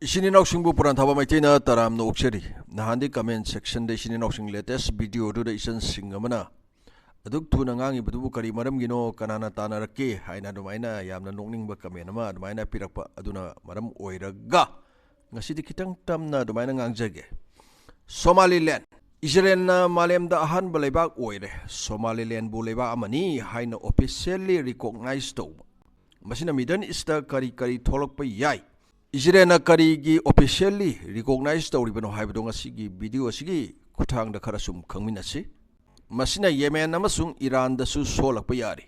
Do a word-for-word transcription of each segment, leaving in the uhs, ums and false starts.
ꯏꯆꯤꯟ ꯏꯅꯥꯎꯁꯤꯡꯕꯨ ꯄꯨꯔꯥꯟ ꯊꯥꯕ ꯃꯩꯇꯩꯅ ꯇꯔꯥꯝꯅ ꯑꯣꯛꯆꯔꯤ꯫ ꯅꯍꯥꯟꯗꯤ comment section ꯗ ꯏꯆꯤꯟ ꯏꯅꯥꯎꯁꯤꯡ latest video ꯑꯗꯨꯗ ꯏꯆꯟꯁꯤꯡ ꯑꯃꯅ ꯑꯗꯨꯛ ꯊꯨꯅ ꯉꯥꯡꯉꯤꯕꯗꯨꯕꯨ ꯀꯔꯤ ꯃꯔꯝꯒꯤꯅꯣ, ꯀꯅꯥꯅ ꯇꯥꯟꯅꯔꯛꯀꯦ ꯍꯥꯏꯅ ꯑꯗꯨꯃꯥꯏꯅ ꯌꯥꯝꯅ ꯅꯣꯛꯅꯤꯡꯕ comment ꯑꯃ ꯑꯗꯨꯃꯥꯏꯅ ꯄꯤꯔꯛꯄ ꯑꯗꯨꯅ ꯃꯔꯝ ꯑꯣꯏꯔꯒ ꯉꯁꯤꯗꯤ ꯈꯤꯇꯪ ꯇꯝꯅ ꯑꯗꯨꯃꯥꯏꯅ ꯉꯥꯡꯖꯒꯦ꯫ ꯁꯣꯃꯥꯂꯤꯂꯦꯟ, ꯏꯖꯔꯦꯜꯅ ꯃꯥꯂꯦꯝꯗ ꯑꯍꯥꯟꯕ ꯂꯩꯕꯥꯛ ꯑꯣꯏꯔꯦ ꯁꯣꯃꯥꯂꯤꯂꯦꯟꯕꯨ ꯂꯩꯕꯥꯛ ꯑꯃꯅꯤ ꯍꯥꯏꯅ officially recognize ꯇꯧꯕ꯫ ꯃꯁꯤꯅ Middle East ꯇ ꯀꯔꯤ ꯀꯔꯤ ꯊꯣꯛꯂꯛꯄ ꯌꯥꯏ? ꯏꯖꯔꯦꯜꯅ ꯀꯔꯤꯒꯤ officially recognize ꯇꯧꯔꯤꯕꯅꯣ ꯍꯥꯏꯕꯗꯣ ꯉꯁꯤꯒꯤ video ꯑꯁꯤꯒꯤ ꯈꯨꯠꯊꯥꯡꯗ ꯈꯔ ꯁꯨꯝ ꯈꯪꯃꯤꯟꯅꯁꯤ꯫ ꯃꯁꯤꯅ ꯌꯦꯃꯦꯟ ꯑꯃꯁꯨꯡ ꯏꯔꯥꯟꯗꯁꯨ ꯁꯣꯛꯂꯛꯄ ꯌꯥꯔꯤ꯫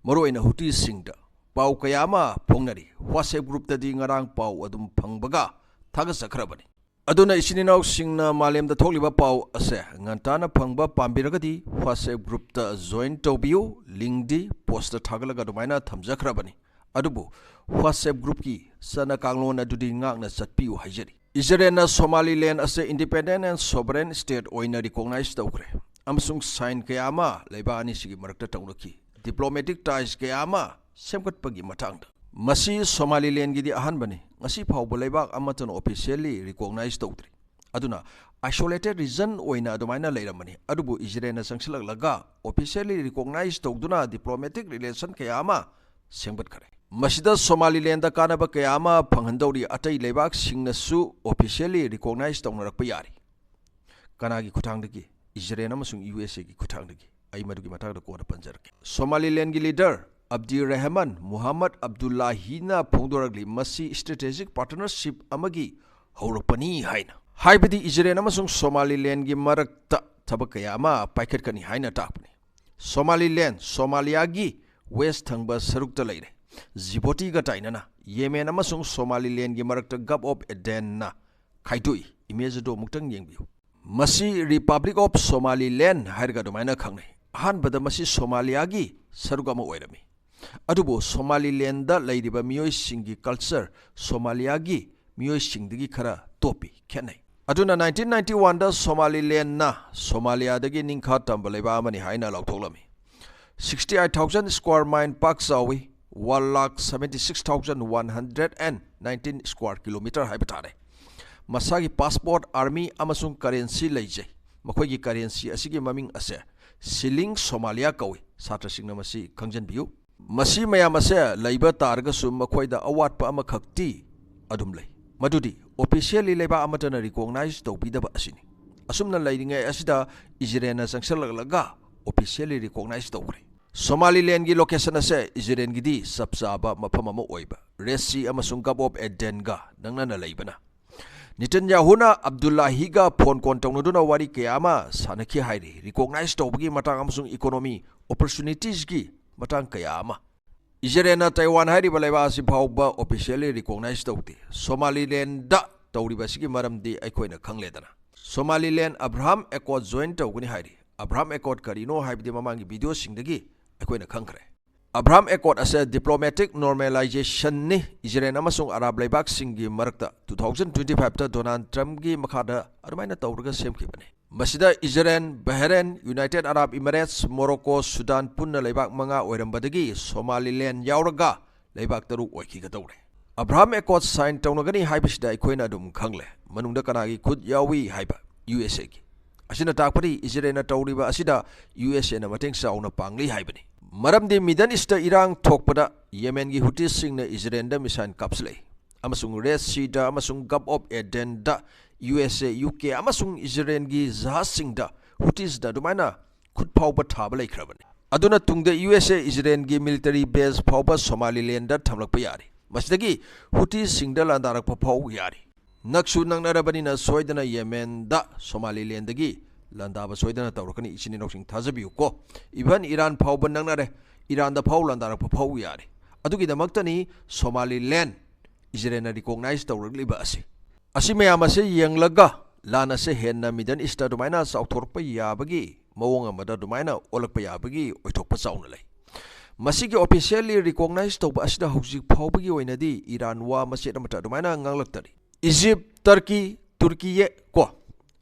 ꯃꯔꯨꯑꯣꯏꯅ ꯍꯨꯇꯤꯁꯤꯡꯗ ꯄꯥꯎ ꯀꯌꯥ ꯑꯃ ꯐꯣꯡꯅꯔꯤ꯫ WhatsApp group ꯇꯗꯤ ꯉꯔꯥꯡ ꯄꯥꯎ ꯑꯗꯨꯝ ꯐꯪꯕꯒ ꯊꯥꯒꯠꯆꯈ꯭ꯔꯕꯅꯤ꯫ ꯑꯗꯨꯅ ꯏꯆꯤꯟ ꯏꯅꯥꯎꯁꯤꯡꯅ ꯃꯥꯂꯦꯝꯗ ꯊꯣꯛꯂꯤꯕ ꯄꯥꯎ ꯑꯁꯦ ꯉꯟꯇꯥꯅ ꯐꯪꯕ ꯄꯥꯝꯕꯤꯔꯒꯗꯤ WhatsApp group ꯇ join ꯇꯧꯕꯤꯌꯨ꯫ Link ꯗꯤ post ꯇ ꯊꯥꯒꯠꯂꯒ ꯑꯗꯨꯃꯥꯏꯅ ꯊꯝꯖꯈ꯭ꯔꯕꯅꯤ꯫ ꯑꯗꯨꯕꯨ WhatsApp group ꯀꯤ ꯆꯠꯅ ꯀꯥꯡꯂꯣꯟ ꯑꯗꯨꯗꯤ ꯉꯥꯛꯅ ꯆꯠꯄꯤꯌꯨ ꯍꯥꯏꯖꯔꯤ꯫ ꯏꯖꯔꯦꯜꯅ ꯁꯣꯃꯥꯂꯤꯂꯦꯟ ꯑꯁꯦ independent and sovereign state ꯑꯣꯏꯅ recognize ꯇꯧꯈ꯭ꯔꯦ ꯑꯃꯁꯨꯡ sign ꯀꯌꯥ ꯑꯃ ꯂꯩꯕꯥꯛ ꯑꯅꯤꯁꯤꯒꯤ ꯃꯔꯛꯇ ꯇꯧꯅꯈꯤ꯫ Diplomatic ties ꯀꯌꯥ ꯑꯃ ꯁꯦꯝꯒꯠꯄꯒꯤ ꯃꯇꯥꯡꯗ꯫ ꯃꯁꯤ ꯁꯣꯃꯥꯂꯤꯂꯦꯟꯒꯤꯗꯤ ꯑꯍꯥꯟꯕꯅꯤ꯫ ꯉꯁꯤ ꯐꯥꯎꯕ ꯂꯩꯕꯥꯛ ꯑꯃꯠꯇꯅ officially recognize ꯇꯧꯗ꯭ꯔꯤ꯫ ꯑꯗꯨꯅ isolated region ꯑꯣꯏꯅ ꯑꯗꯨꯃꯥꯏꯅ ꯂꯩꯔꯝꯕꯅꯤ꯫ ꯑꯗꯨꯕꯨ ꯏꯖꯔꯦꯜꯅ ꯆꯪꯁꯤꯜꯂꯛꯂꯒ officially recognize ꯇꯧꯗꯨꯅ diplomatic relation ꯀꯌꯥ ꯑꯃ ꯁꯦꯝꯒꯠꯈ꯭ꯔꯦ꯫ ꯃꯁꯤꯗ ꯁꯣꯃꯥꯂꯤꯂꯦꯟꯗ ꯀꯥꯟꯅꯕ ꯀꯌꯥ ꯑꯃ ꯐꯪꯍꯟꯗꯧꯔꯤ꯫ ꯑꯇꯩ ꯂꯩꯕꯥꯛꯁꯤꯡꯅꯁꯨ officially recognize ꯇꯧꯅꯔꯛꯄ ꯌꯥꯔꯤ꯫ ꯀꯅꯥꯒꯤ ꯈꯨꯠꯊꯥꯡꯗꯒꯤ? ꯏꯖꯔꯦꯜ ꯑꯃꯁꯨꯡ ꯌꯨ ꯑꯦꯁ ꯑꯦꯒꯤ ꯈꯨꯠꯊꯥꯡꯗꯒꯤ꯫ ꯑꯩ ꯃꯗꯨꯒꯤ ꯃꯇꯥꯡꯗ ꯀꯣꯟꯅ ꯄꯟꯖꯔꯛꯀꯦ꯫ ꯁꯣꯃꯥꯂꯤꯂꯦꯟꯒꯤ leader ꯑꯕꯗꯤ ꯔꯦꯍꯃꯟ ꯃꯨꯍꯝꯃꯗ ꯑꯕꯗꯨꯜꯂꯥꯍꯤꯅ ꯐꯣꯡꯗꯣꯔꯛꯂꯤ, ꯃꯁꯤ strategic partnership ꯑꯃꯒꯤ ꯍꯧꯔꯛꯄꯅꯤ ꯍꯥꯏꯅ꯫ ꯍꯥꯏꯕꯗꯤ ꯏꯖꯔꯦꯜ ꯑꯃꯁꯨꯡ ꯁꯣꯃꯥꯂꯤꯂꯦꯟꯒꯤ ꯃꯔꯛꯇ ꯊꯕꯛ ꯀꯌꯥ ꯑꯃ ꯄꯥꯏꯈꯠꯀꯅꯤ ꯍꯥꯏꯅ ꯇꯥꯛꯄꯅꯤ꯫ ꯁꯣꯃꯥꯂꯤꯂꯦꯟ ꯁꯣꯃꯥꯂꯤꯌꯥꯒꯤ west ꯊꯪꯕ ꯁꯔꯨꯛꯇ ꯂꯩꯔꯦ꯫ ꯖꯤꯕꯣꯇꯤꯒ ꯇꯥꯏꯅꯅ ꯌꯦꯃꯦꯟ ꯑꯃꯁꯨꯡ ꯁꯣꯃꯥꯂꯤꯂꯦꯟꯒꯤ ꯃꯔꯛꯇ Gulf of Adenꯅ ꯈꯥꯏꯗꯣꯛꯏ꯫ Image ꯑꯗꯨ ꯑꯃꯨꯛꯇꯪ ꯌꯦꯡꯕꯤꯌꯨ꯫ ꯃꯁꯤ Republic of Somaliland ꯍꯥꯏꯔꯒ ꯑꯗꯨꯃꯥꯏꯅ ꯈꯪꯅꯩ꯫ ꯑꯍꯥꯟꯕꯗ ꯃꯁꯤ ꯁꯣꯃꯥꯂꯤꯌꯥꯒꯤ ꯁꯔꯨꯛ ꯑꯃ ꯑꯣꯏꯔꯝꯃꯤ꯫ ꯑꯗꯨꯕꯨ ꯁꯣꯃꯥꯂꯤꯂꯦꯟꯗ ꯂꯩꯔꯤꯕ ꯃꯤꯑꯣꯏꯁꯤꯡꯒꯤ culture ꯁꯣꯃꯥꯂꯤꯌꯥꯒꯤ ꯃꯤꯑꯣꯏꯁꯤꯡꯗꯒꯤ ꯈꯔ ꯇꯣꯞꯄꯤ, ꯈꯦꯠꯅꯩ꯫ ꯑꯗꯨꯅ nineteen ninety-oneꯗ ꯁꯣꯃꯥꯂꯤꯂꯦꯟꯅ ꯁꯣꯃꯥꯂꯤꯌꯥꯗꯒꯤ ꯅꯤꯡꯈꯥ ꯇꯝꯕ ꯂꯩꯕꯥꯛ ꯑꯃꯅꯤ ꯍꯥꯏꯅ ꯂꯥꯎꯊꯣꯛꯂꯝꯃꯤ꯫ Sixty eight thousand square mile ꯄꯥꯛ ꯆꯥꯎꯏ꯫ one lakh seventy six thousand one hundred and nineteen square kilometer ꯍꯥꯏꯕ ꯇꯥꯔꯦ꯫ ꯃꯁꯥꯒꯤ passport, army ꯑꯃꯁꯨꯡ currency ꯂꯩꯖꯩ꯫ ꯃꯈꯣꯏꯒꯤ currency ꯑꯁꯤꯒꯤ ꯃꯃꯤꯡ ꯑꯁꯦ ꯁꯤꯂꯤꯡ ꯁꯣꯃꯥꯂꯤꯌꯥ ꯀꯧꯏ꯫ ꯁꯥꯇ꯭ꯔꯁꯤꯡꯅ ꯃꯁꯤ ꯈꯪꯖꯤꯟꯕꯤꯌꯨ꯫ ꯃꯁꯤ ꯃꯌꯥꯝ ꯑꯁꯦ ꯂꯩꯕ ꯇꯥꯔꯒꯁꯨ ꯃꯈꯣꯏꯗ ꯑꯋꯥꯠꯄ ꯑꯃꯈꯛꯇꯤ ꯑꯗꯨꯝ ꯂꯩ, ꯃꯗꯨꯗꯤ officially ꯂꯩꯕꯥꯛ ꯑꯃꯠꯇꯅ recognize ꯇꯧꯕꯤꯗꯕ ꯑꯁꯤꯅꯤ꯫ ꯑꯁꯨꯝꯅ ꯂꯩꯔꯤꯉꯩ ꯑꯁꯤꯗ ꯏꯖꯔꯦꯜꯅ ꯆꯪꯁꯤꯜꯂꯛꯂꯒ officially recognize ꯇꯧꯈ꯭ꯔꯦ꯫ ꯁꯣꯃꯥꯂꯤꯂꯦꯟꯒꯤ location ꯑꯁꯦ ꯏꯖꯔꯦꯜꯒꯤꯗꯤ ꯆꯞ ꯆꯥꯕ ꯃꯐꯝ ꯑꯃ ꯑꯣꯏꯕ, Red Sea ꯑꯃꯁꯨꯡ Gulf of Adenꯒ ꯅꯛꯅꯅ ꯂꯩꯕꯅ꯫ ꯅꯤꯇꯟꯌꯥꯍꯨꯅ ꯑꯕꯗꯨꯜꯂꯥꯍꯤꯒ phone call ꯇꯧꯅꯗꯨꯅ ꯋꯥꯔꯤ ꯀꯌꯥ ꯑꯃ ꯁꯥꯟꯅꯈꯤ ꯍꯥꯏꯔꯤ꯫ Recognize ꯇꯧꯕꯒꯤ ꯃꯇꯥꯡ ꯑꯃꯁꯨꯡ economy opportunitiesꯀꯤ ꯃꯇꯥꯡ ꯀꯌꯥ ꯑꯃ꯫ ꯏꯖꯔꯦꯜꯅ ꯇꯥꯏꯋꯥꯟ ꯍꯥꯏꯔꯤꯕ ꯂꯩꯕꯥꯛ ꯑꯁꯤ ꯐꯥꯎꯕ officially recognize ꯇꯧꯗꯦ꯫ ꯁꯣꯃꯥꯂꯤꯂꯦꯟꯗ ꯇꯧꯔꯤꯕ ꯑꯁꯤꯒꯤ ꯃꯔꯝꯗꯤ ꯑꯩꯈꯣꯏꯅ ꯈꯪꯂꯦꯗꯅ꯫ ꯁꯣꯃꯥꯂꯤꯂꯦꯟ ꯑꯕ꯭ꯔꯥꯍꯝ ꯑꯦꯀꯣꯔꯗ join ꯇꯧꯒꯅꯤ ꯍꯥꯏꯔꯤ꯫ ꯑꯕ꯭ꯔꯥꯍꯝ ꯑꯦꯀꯣꯔꯗ ꯀꯔꯤꯅꯣ ꯍꯥꯏꯕꯗꯤ ꯃꯃꯥꯡꯒꯤ videoꯁꯤꯡꯗꯒꯤ ꯑꯩꯈꯣꯏꯅ ꯈꯪꯈ꯭ꯔꯦ꯫ ꯑꯕ꯭ꯔꯥꯍꯝ ꯑꯦꯀꯣꯔꯗ ꯑꯁꯦ diplomatic normalizationꯅꯤ꯫ ꯏꯖꯔꯦꯜ ꯑꯃꯁꯨꯡ ꯑꯔꯥꯕ ꯂꯩꯕꯥꯛꯁꯤꯡꯒꯤ ꯃꯔꯛꯇ two thousand twenty fiveꯇ ꯗꯣꯅꯥꯜꯗ ꯇ꯭ꯔꯝꯞꯀꯤ ꯃꯈꯥꯗ ꯑꯗꯨꯃꯥꯏꯅ ꯇꯧꯔꯒ ꯁꯦꯝꯈꯤꯕꯅꯤ꯫ ꯃꯁꯤꯗ Israel, ꯕꯍꯔꯦꯟ, United Arab Emirates, Morocco, Sudan ꯄꯨꯟꯅ ꯂꯩꯕꯥꯛ ꯃꯉꯥ ꯑꯣꯏꯔꯝꯕꯗꯒꯤ ꯁꯣꯃꯥꯂꯤꯂꯦꯟ ꯌꯥꯎꯔꯒ ꯂꯩꯕꯥꯛ ꯇꯔꯨꯛ ꯑꯣꯏꯈꯤꯒꯗꯧꯔꯦ꯫ ꯑꯕ꯭ꯔꯥꯍꯝ ꯑꯦꯀꯣꯔꯗ sign ꯇꯧꯅꯒꯅꯤ ꯍꯥꯏꯕꯁꯤꯗ ꯑꯩꯈꯣꯏꯅ ꯑꯗꯨꯝ ꯈꯪꯂꯦ, ꯃꯅꯨꯡꯗ ꯀꯅꯥꯒꯤ ꯈꯨꯠ ꯌꯥꯎꯏ ꯍꯥꯏꯕ, USAꯒꯤ꯫ ꯑꯁꯤꯅ ꯇꯥꯛꯄꯗꯤ ꯏꯖꯔꯦꯜꯅ ꯇꯧꯔꯤꯕ ꯑꯁꯤꯗ USAꯅ ꯃꯇꯦꯡ ꯆꯥꯎꯅ ꯄꯥꯡꯂꯤ ꯍꯥꯏꯕꯅꯤ꯫ ꯃꯔꯝꯗꯤ Middle Eastꯇ ꯏꯔꯥꯡ ꯊꯣꯛꯄꯗ ꯌꯦꯃꯦꯟꯒꯤ ꯍꯨꯇꯤꯁꯁꯤꯡꯅ ꯏꯖꯔꯦꯜꯗ missile ꯀꯥꯞꯁꯤꯜꯂꯛꯏ, ꯑꯃꯁꯨꯡ Red Seaꯗ ꯑꯃꯁꯨꯡ Gulf of Adenꯗ USA, UK ꯑꯃꯁꯨꯡ ꯏꯖꯔꯦꯜꯒꯤ ꯖꯍꯥꯖꯁꯤꯡꯗ ꯍꯨꯇꯤꯁꯗ ꯑꯗꯨꯃꯥꯏꯅ ꯈꯨꯠ ꯐꯥꯎꯕ ꯊꯥꯕ ꯂꯩꯈ꯭ꯔꯕꯅꯤ꯫ ꯑꯗꯨꯅ ꯇꯨꯡꯗ USA ꯏꯖꯔꯦꯜꯒꯤ military base ꯐꯥꯎꯕ ꯁꯣꯃꯥꯂꯤꯂꯦꯟꯗ ꯊꯝꯂꯛꯄ ꯌꯥꯔꯤ꯫ ꯃꯁꯤꯗꯒꯤ ꯍꯨꯇꯤꯁꯤꯡꯗ ꯂꯥꯟꯗꯥꯔꯛꯄ ꯐꯥꯎ ꯌꯥꯔꯤ꯫ ꯅꯛꯁꯨ ꯅꯛꯅꯔꯕꯅꯤꯅ ꯁꯣꯏꯗꯅ ꯌꯦꯃꯦꯟꯗ ꯁꯣꯃꯥꯂꯤꯂꯦꯟꯗꯒꯤ ꯂꯥꯟꯗꯥꯕ ꯁꯣꯏꯗꯅ ꯇꯧꯔꯛꯀꯅꯤ꯫ ꯏꯆꯤꯟ ꯏꯅꯥꯎꯁꯤꯡ ꯊꯥꯖꯕꯤꯌꯨꯀꯣ꯫ Even ꯏꯔꯥꯟ ꯐꯥꯎꯕ ꯅꯛꯅꯔꯦ꯫ ꯏꯔꯥꯟꯗ ꯐꯥꯎ ꯂꯥꯟꯗꯥꯔꯛꯄ ꯐꯥꯎ ꯌꯥꯔꯤ꯫ ꯑꯗꯨꯒꯤꯗꯃꯛꯇꯅꯤ ꯁꯣꯃꯥꯂꯤꯂꯦꯟ ꯏꯖꯔꯦꯜꯅ recognize ꯇꯧꯔꯛꯂꯤꯕ ꯑꯁꯤ꯫ ꯑꯁꯤ ꯃꯌꯥꯝ ꯑꯁꯤ ꯌꯦꯡꯂꯒ ꯂꯥꯟ ꯑꯁꯤ ꯍꯦꯟꯅ Middle Eastꯇ ꯑꯗꯨꯃꯥꯏꯅ ꯆꯥꯎꯊꯣꯔꯛꯄ ꯌꯥꯕꯒꯤ, ꯃꯑꯣꯡ ꯑꯃꯗ ꯑꯗꯨꯃꯥꯏꯅ ꯑꯣꯜꯂꯛꯄ ꯌꯥꯕꯒꯤ ꯑꯣꯏꯊꯣꯛꯄ ꯆꯥꯎꯅ ꯂꯩ꯫ ꯃꯁꯤꯒꯤ officially recognize ꯇꯧꯕ ꯑꯁꯤꯗ ꯍꯧꯖꯤꯛ ꯐꯥꯎꯕꯒꯤ ꯑꯣꯏꯅꯗꯤ ꯏꯔꯥꯟ ꯋꯥ ꯃꯆꯦꯠ ꯑꯃꯠꯇ ꯑꯗꯨꯃꯥꯏꯅ ꯉꯥꯡꯂꯛꯇꯔꯤ꯫ ꯏꯖꯤꯞ, ꯇꯔꯀꯤ, ꯇꯨꯔꯀꯤꯌꯦ ꯀꯣ,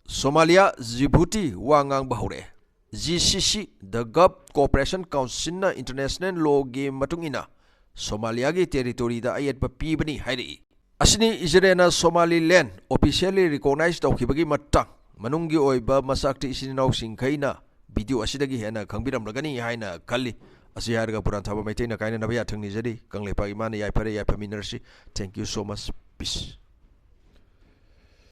ꯁꯣꯃꯥꯂꯤꯌꯥ, ꯖꯤꯕꯨꯇꯤ ꯋꯥ ꯉꯥꯡꯕ ꯍꯧꯔꯛꯑꯦ꯫ GCC, the Gulf Cooperation Councilꯅ international lawꯒꯤ ꯃꯇꯨꯡ ꯏꯟꯅ ꯁꯣꯃꯥꯂꯤꯌꯥꯒꯤ ꯇꯦꯔꯤꯇꯣꯔꯤꯗ ꯑꯌꯦꯠꯄ ꯄꯤꯕꯅꯤ ꯍꯥꯏꯔꯛꯏ꯫ ꯑꯁꯤꯅꯤ ꯏꯖꯔꯦꯜꯅ ꯁꯣꯃꯥꯂꯤꯂꯦꯟ ꯑꯣꯐꯤꯁꯤꯌꯦꯜꯂꯤ ꯔꯤꯀꯣꯛꯅꯥꯏꯖ ꯇꯧꯈꯤꯕꯒꯤ ꯃꯇꯥꯡ꯫ ꯃꯅꯨꯡꯒꯤ ꯑꯣꯏꯕ ꯃꯆꯥꯛꯇꯤ ꯏꯆꯤꯟ ꯏꯅꯥꯎꯁꯤꯡꯈꯩꯅ ꯚꯤꯗꯤꯑꯣ ꯑꯁꯤꯗꯒꯤ ꯍꯦꯟꯅ ꯈꯪꯕꯤꯔꯝꯂꯒꯅꯤ ꯍꯥꯏꯅ ꯈꯜꯂꯤ꯫ ꯑꯁꯤ ꯍꯥꯏꯔꯒ ꯄꯨꯔꯥꯟ ꯊꯥꯕ ꯃꯩꯇꯩꯅ ꯀꯥꯏꯅꯅꯕ ꯌꯥꯊꯪ ꯅꯤꯖꯔꯤ꯫ ꯀꯪꯂꯩꯄꯥꯛ ꯏꯃꯥꯅ ꯌꯥꯏꯐꯔꯦ, ꯌꯥꯏꯐꯃꯤꯟꯅꯔꯁꯤ꯫ Thank you so much. Peace.